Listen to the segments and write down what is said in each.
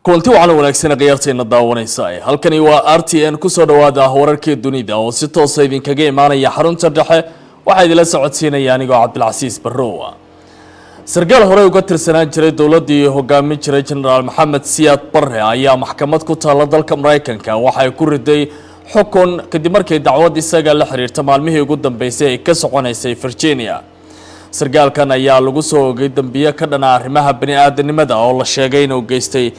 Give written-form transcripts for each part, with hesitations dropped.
Kulanti wacan wanaagsan khiyaartayna daawanaysa. Halkani waa RTN. Kusoo dhawaada wararkii dunida oo si toosa idinkaga imaanaya xarunta dhexe. Waxaa idinla socodsiinaya anigoo Cabdilcasiis Barrowa. Sarkaal horey uga tirsanaan jiray dowladdii hogaamin jiray Genaraal Maxamed Siyaad Barre ayaa maxkamad ku taalla dalka Maraykanka waxay ku riday xukun, kadib markii dacwad isaga la xiriirta maalmihii ugu dambeysay ay ka soconaysay Virginia. Sarkaalkan ayaa lagu soo ogay dembiye ka dhana arrimaha bani aadanimada oo la sheegay inuu geystay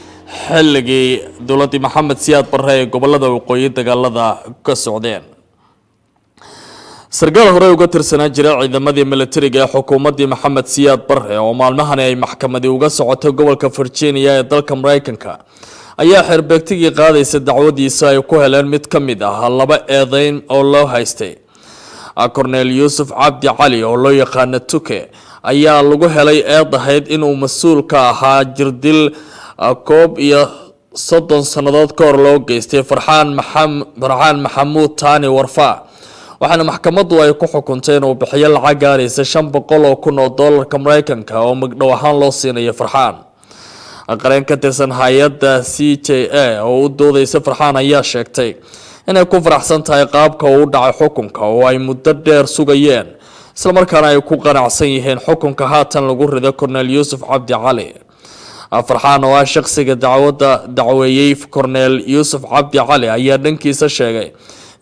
xilligii dowladdii Maxamed Siyaad Barre ee gobolada waqooyi dagaalada ka socdeen. Sarkaal horey uga tirsanaan jiray ciidamadii militariga ee xukuumaddii Maxamed Siyaad Barre oo maalmahani ay maxkamadi uga socotay gobolka Virginia ee dalka Maraykanka ayaa xeerbeegtigii qaadaysa dacwadiisa ay ku heleen mid ka mid ah laba eedeyn oo loo haystay. Cornel Yuusuf Cabdi Cali oo loo yaqaano Tuke ayaa lagu helay eed ahayd inuu mas-uul ka ahaa jirdil 31 sannadood ka hor loo geystay Farxaan Maxamuud Taani Warfa, waxaana maxkamaddu ay ku xukuntay inuu bixiyo lacag gaaraysa 500,000 oo doolarka Maraykanka oo magdhow ahaan loo siinayo Farxaan. Qareen ka tirsan hay-adda CJA oo u doodeysa Farxaan ayaa sheegtay inay ku faraxsan tahay qaabka uu u dhacay xukunka oo ay muddo dheer sugayeen, islamarkaana ay ku qanacsan yihiin xukunka haatan lagu riday Cornel Yuusuf Cabdi Cali. Farxaan oo ah shaqsiga dacwadda dacweeyey Cornel Yuusuf Cabdi Cali ayaa dhankiisa sheegay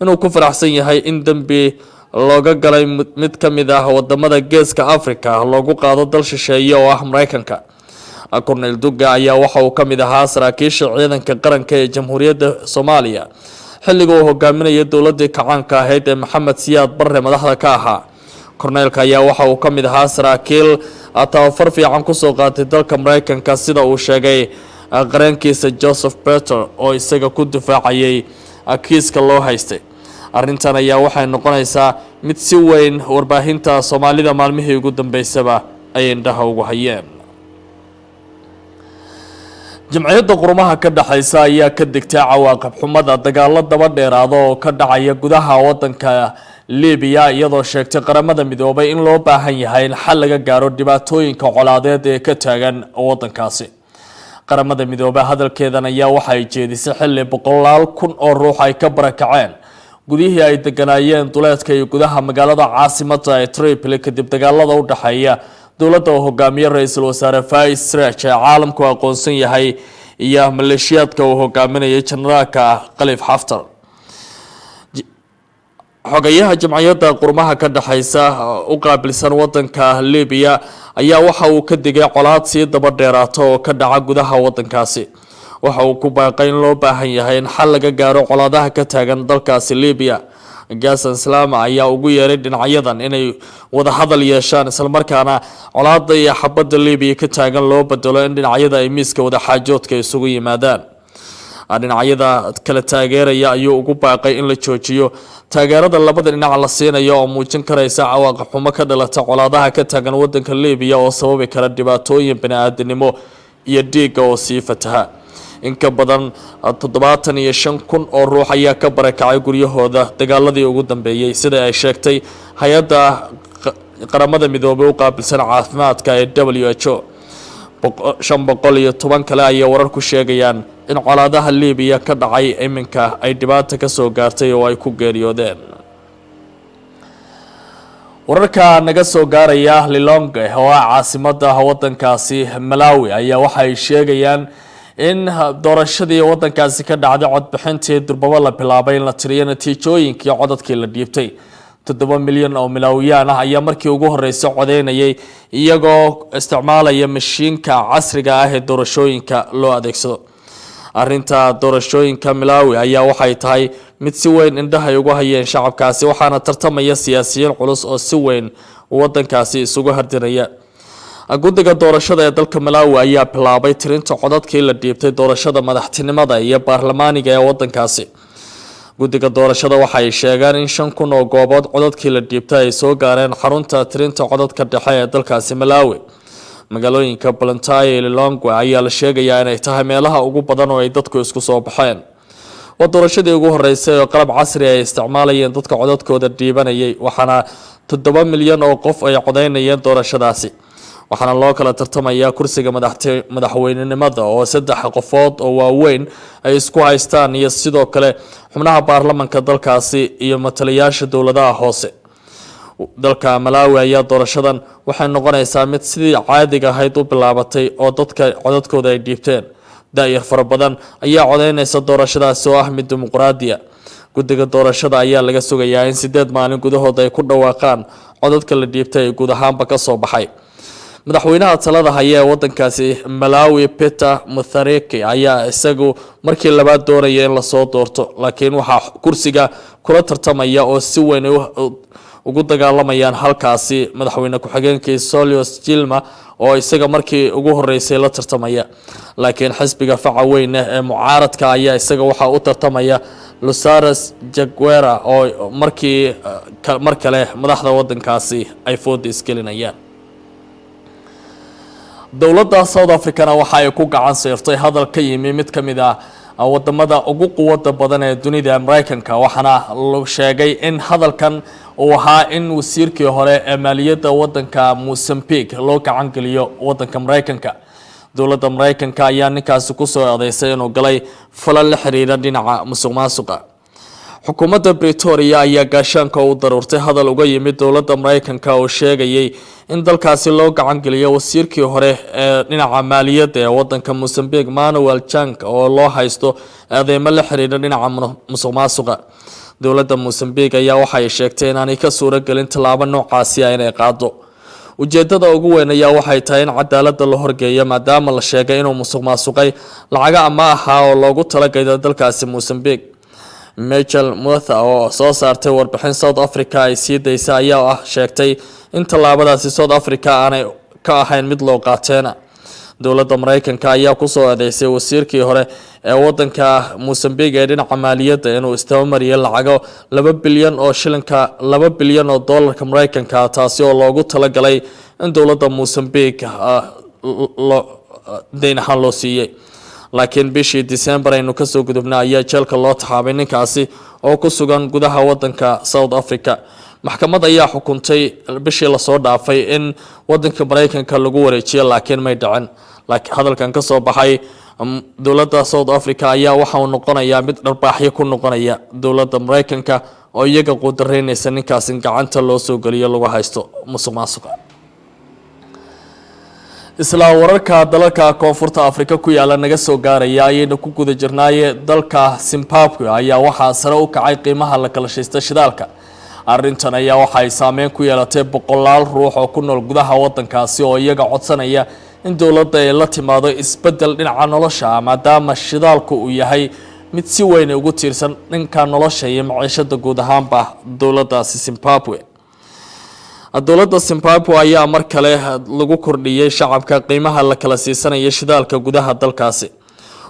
inuu ku faraxsan yahay in dembi looga galay mid ka mid ah wadamada Geeska Africa loogu qaado dal shisheeye oo ah Maraykanka. Cornel Duga ayaa waxa uu ka mid ahaa saraakiisha ciidanka qaranka ee Jamhuuriyadda Soomaaliya xilliga uu hogaaminayay dowladii kacaanka ahayd ee Maxamed Siyaad Barre madaxda ka ahaa. Korneelka ayaa waxa uu ka mid ahaa saraakiil tabafar fiican kusoo qaatay dalka Maraykanka, sida uu sheegay qareenkiisa Joseph Peter oo isaga ku difaacayay kiiska loo haystay. Arrintan ayaa waxay noqonaysaa mid si weyn warbaahinta Soomaalida maalmihii ugu dambeysaba ay indhaha ugu hayeen. Jamciyadda Quruumaha ka Dhexeysa ayaa ka digtay cawaaqib xumada dagaalo daba dheeraada oo ka dhacaya gudaha wadanka Libiya, iyadoo sheegtay Qaramada Midoobay in loo baahan yahay in xal laga gaaro dhibaatooyinka colaadeed ee ka taagan wadankaasi. Qaramada Midoobay hadalkeedan ayaa waxa ay jeedisay xilli boqolaal kun oo ruux ay ka barakaceen gudihii ay deganaayeen duleedka iyo gudaha magaalada caasimada ee Tripoli, kadib dagaalada u dhexeeya dowladda uu hogaamiye ra-iisul wasaare Faiz Siraj ee caalamku aqoonsan yahay iyo maleeshiyaadka uu hogaaminayay generaalka Khaliif Xaftar. Xogayaha Jamciyadda Quruumaha ka Dhexeysa u qaabilsan wadanka Libiya ayaa waxa uu ka digay colaad sii daba dheeraato oo ka dhaca gudaha wadankaasi. Waxa uu ku baaqay in loo baahan yahay in xal laga gaaro colaadaha ka taagan dalkaasi Libiya. Gasan Salama ayaa ugu yeeray dhinacyadan inay wada hadal yeeshaan, islamarkaana colaada iyo xabadda Libiya ka taagan loo bedelo in dhinacyada ay miiska wadaxaajoodka isugu yimaadaan. Dhinacyada kala taageeraya ayuu ugu baaqay in la joojiyo taageerada labada dhinac la siinayo oo muujin karaysa cawaaqib xumo ka dhalata colaadaha ka taagan wadanka Libiya oo sababi kara dhibaatooyin bani-aadanimo iyo dhiigga oo sii fataha. In ka badan 75,000 oo ruux ayaa ka barakacay guryahooda dagaaladii ugu dambeeyey, sida ay sheegtay hay-adda Qaramada Midoobay u qaabilsan caafimaadka ee WHO. 510 kale ayay wararku sheegayaan in colaadaha Libiya ka dhacay iminka ay dhibaata ka soo gaartay oo ay ku geeriyoodeen. Wararka naga soo gaaraya Lilongwe oo ah caasimada wadankaasi Malawi ayaa waxay sheegayaan in doorashadii wadankaasi ka dhacday codbixintii durbabo la bilaabay in la tiriyo natiijooyinkii codadkii la dhiibtay. 7 milyan oo Malaawiyaan ah ayaa markii ugu horeysay codeynayay, iyagoo isticmaalaya mashiinka casriga ah ee doorashooyinka loo adeegsado. Arinta doorashooyinka Malawi ayaa waxay tahay mid si weyn indhahay ugu hayeen shacabkaasi, waxaana tartamaya siyaasiyiin culus oo si weyn wadankaasi isugu hardinaya. Guddiga doorashada ee dalka Malawi ayaa bilaabay tirinta codadkii la dhiibtay doorashada madaxtinimada iyo baarlamaaniga ee wadankaasi. Guddiga doorashada waxay sheegeen in 5,000 oo goobood codadkii la dhiibtay ay soo gaareen xarunta tirinta codadka dhexe ee dalkaasi Malawi. Magaalooyinka Blantyre iyo Lilongwe ayaa la sheegayaa inay tahay meelaha ugu badan oo ay dadku isku soo baxeen. Waa doorashadii ugu horeysay oo qalab casri ay isticmaalayeen dadka codadkooda dhiibanayay, waxaana 7 milyan oo qof ay codeynayeen doorashadaasi. Waxaana loo kala tartamayaa kursiga madaxweynenimada oo saddex qofood oo waaweyn ay isku haystaan, iyo sidoo kale xubnaha baarlamanka dalkaasi iyo matalayaasha dowladaha hoose. Dalka Malawi ayaa doorashadan waxay noqonaysaa mid sidii caadiga ahayd u bilaabatay oo dadka codadkooda ay dhiibteen. Da-yar fara badan ayaa codeynaysa doorashadaasi oo ah mid dimuqraadiya. Guddiga doorashada ayaa laga sugayaa in 8 maalin gudahood ay ku dhawaaqaan codadka la dhiibtay ee guud ahaanba kasoo baxay. Madaxweynaha talada haya ee wadankaasi Malawi, Peter Mutharika, ayaa isagu markii labaad doonaya in lasoo doorto, laakiin waxaa kursiga kula tartamaya oo si weyn ugu dagaalamayaan halkaasi madaxweyne ku-xigeenkii Saulos Chilima oo isaga markii ugu horeysay la tartamaya. Laakiin xisbiga faca weyne ee mucaaradka ayaa isaga waxaa u tartamaya Lazarus Chakwera oo markii mar kale madaxda wadankaasi ay fooda isgelinayaan. Dowladda South Africana waxa ay ku gacan sayrtay hadal ka yimi mid ka mid ah wadamada ugu quwada badan ee dunida, Mareykanka. Waxaana la sheegay in hadalkan uu ahaa in wasiirkii hore ee maaliyadda wadanka Mozambique loo gacan geliyo wadanka Mareykanka. Dowladda Mareykanka ayaa ninkaasi kusoo eedeysay inuu galay falal la xiriira dhinaca musuq maasuqa. Xukuumadda Pretoria ayaa gaashaanka u daruurtay hadal uga yimid dowladda Mareykanka oo sheegayay in dalkaasi loo gacan geliyo wasiirkii hore ee dhinaca maaliyadda ee wadanka Mozambique, Manuel Chang, oo loo haysto eedeymo la xiriira dhinaca musuq maasuqa. Dowladda Mozambique ayaa waxay sheegtay inaanay ka suuro gelin tallaabo noocaasi ah inay qaado. Ujeedada ugu weyn ayaa waxay tahay in cadaalada la horgeeyo, maadaama la sheegay inuu musuq maasuqay lacaga ama ahaa oo loogu talagalay dalkaasi Mozambique. Michelle Motha oo soo saartay warbixin South Africa ay sii daysay ayaa ah sheegtay in tallaabadaasi South Africa aanay ka ahayn mid loo qaateena. Dowladda Mareykanka ayaa kusoo eedeysay wasiirkii hore ee wadanka Mozambique ee dhinaca maaliyadda inuu istabamariyay lacago 2 bilyan oo shilinka, 2 bilyan oo doolarka Mareykanka, taasi oo loogu talagalay in dowladda Mozambique deyn ahaan loo siiyey. Laakiin bishii December aynu kasoo gudubnay ayaa jeelka loo taxaabay ninkaasi oo ku sugan gudaha wadanka South Africa. Maxkamad ayaa xukuntay bishii lasoo dhaafay in wadanka Mareykanka lagu wareejiyo, laakiin may dhicin. Laakiin hadalkan kasoo baxay dowladda South Africa ayaa waxa uu noqonayaa mid dharbaaxyo ku noqonaya dowladda Mareykanka oo iyaga quudareynaysa ninkaas in gacanta loo soo geliyo lagu haysto musuq maasuqa. Isla wararka dalalka Koonfurta Afrika ku yaala naga soo gaaraya ayaynu ku guda jirnaaye, dalka Zimbabwe ayaa waxaa sare u kacay qiimaha la kala shaysta shidaalka. Arrintan ayaa waxay saameyn ku yeelatay boqolaal ruux oo ku nool gudaha wadankaasi oo iyaga codsanaya in dowladda ay la timaado isbeddel dhinaca nolosha ah, maadaama shidaalku uu yahay mid si weyn ugu tiirsan dhanka nolosha iyo maciishada guud ahaanba dowladdaasi Zimbabwe. Dowladda Zimbabwe ayaa mar kale lagu kordhiyey shacabka qiimaha la kala siisanaya shidaalka gudaha dalkaasi.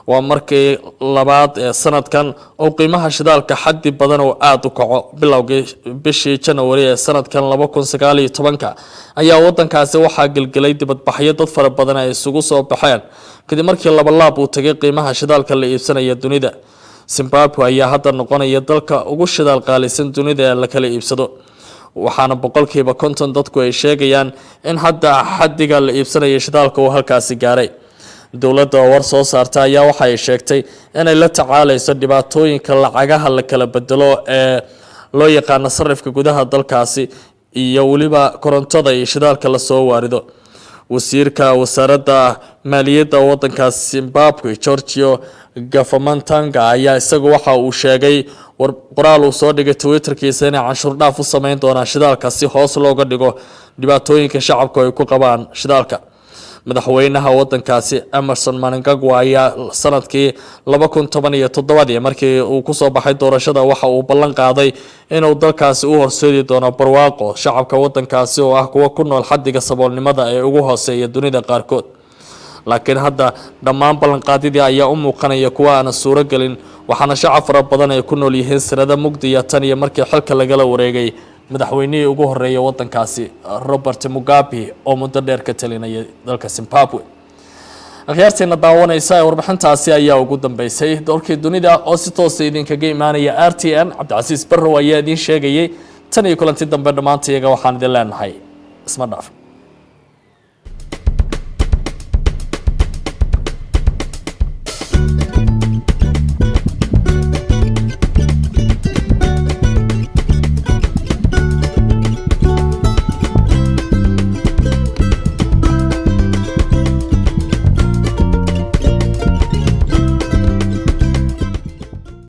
Waa markii labaad ee sanadkan oo qiimaha shidaalka xaddi badan oo aada u kaco. Bilowgii bishii Janawari ee sanadkan 2019-ka ayaa wadankaasi waxaa gelgelay dibadbaxyo dad fara badan ay isugu soo baxeen, kadib markii labalaab uu tagay qiimaha shidaalka la iibsanaya dunida. Zimbabwe ayaa hadda noqonaya dalka ugu shidaal qaalisan dunida ee la kala iibsado, waxaana 50% dadku ay sheegayaan in hadda xaddiga la iibsanaya shidaalka uu halkaasi gaaray. Dowladda oo war soo saarta ayaa waxa ay sheegtay inay la tacaalayso dhibaatooyinka lacagaha la kala bedelo ee loo yaqaano sarifka gudaha dalkaasi iyo weliba korontada iyo shidaalka lasoo waarido. Wasiirka wasaaradda maaliyadda wadanka Zimbabwe, George Guvamatanga, ayaa isagu waxa uu sheegay war qoraal uu soo dhigay Twitterkiisa inay canshuur dhaaf u sameyn doonaan shidaalka si hoos looga dhigo dhibaatooyinka shacabku ay ku qabaan shidaalka. Madaxweynaha wadankaasi Emmerson Mnangagwa ayaa sanadkii 2017-dii markii uu kusoo baxay doorashada waxa uu ballan qaaday inuu dalkaasi u horseedi doono barwaaqo shacabka wadankaasi oo ah kuwa ku nool xaddiga saboolnimada ee ugu hooseeya dunida qaarkood. Laakiin hadda dhammaan ballanqaadyadii ayaa u muuqanaya kuwa aanan suuro gelin, waxaana shacab fara badan ay ku nool yihiin sanado mugdiya tan iyo markii xilka lagala wareegay madaxweynihii ugu horeeyay wadankaasi, Robert Mugabe, oo muddo dheer ka talinayay dalka Zimbabwe. Akhyaarteena daawanaysa ee warbixintaasi ayaa ugu dambeysay doorkii dunida oo si toosa idinkaga imaanaya RTN. Cabdicasiis Barrow ayaa idiin sheegayay. Tan iyo kulanti dambe, dhammaanta iyaga waxaan idin leenahay isma dhaafno.